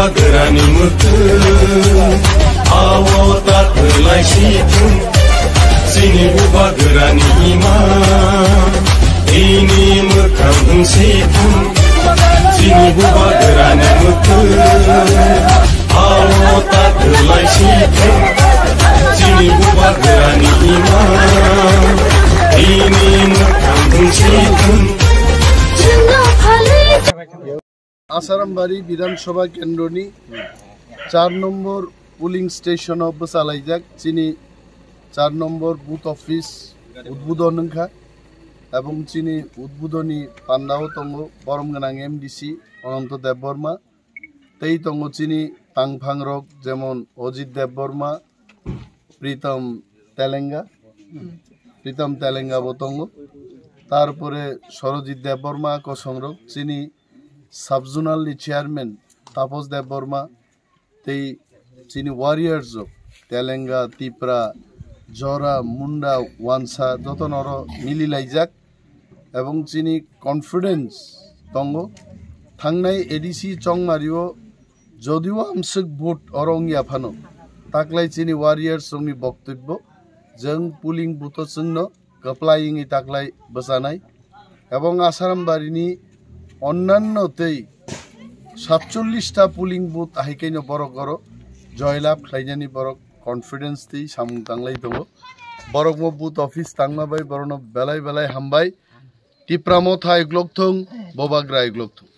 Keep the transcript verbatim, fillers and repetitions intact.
Grani mutu, awo ta lai si thung, sini buba grani ima, ini mukhang si thung, sini buba grani mutu, awo ta lai si thung, sini buba grani ima, ini mukhang si thung. Asarambari Bidhan Sabha Kendroni char nombor polling station o bwchalaijak chini char nombor booth office udbodon wngkha, ebong chini udbodoni pandao tongo borom gwnang M D C Ananto Debbarma, tei tongo chini tangphangrok jemon Ajit Debbarma, Pritam Telenga, Pritam Telenga bo tongo, tarpore Sorojit Debbarma kosongrok chini sub-zonal ni chairman Tapas Debbarma tei chini warriors rok Telenga, Tipra, Jora, Munda, Wansa joto noro mili laijak ebong chini confidence tongo. Thangnai A D C chongmario jodio amswk vote oro wngya phano taklai chini warriors rokni boktobbo jwng polling booth o chwngno kwplai wngwi taklai bwchanai, ebong Asarambari ni onnanno tei satchollish ta polling booth ahikaino borok oro joylab khlainani borok confidence tei samung tanglai tongo. Borokmo booth office tangma bai borokno belai belai hambai. Tipra Motha iglok thung, Bobagra iglok thung.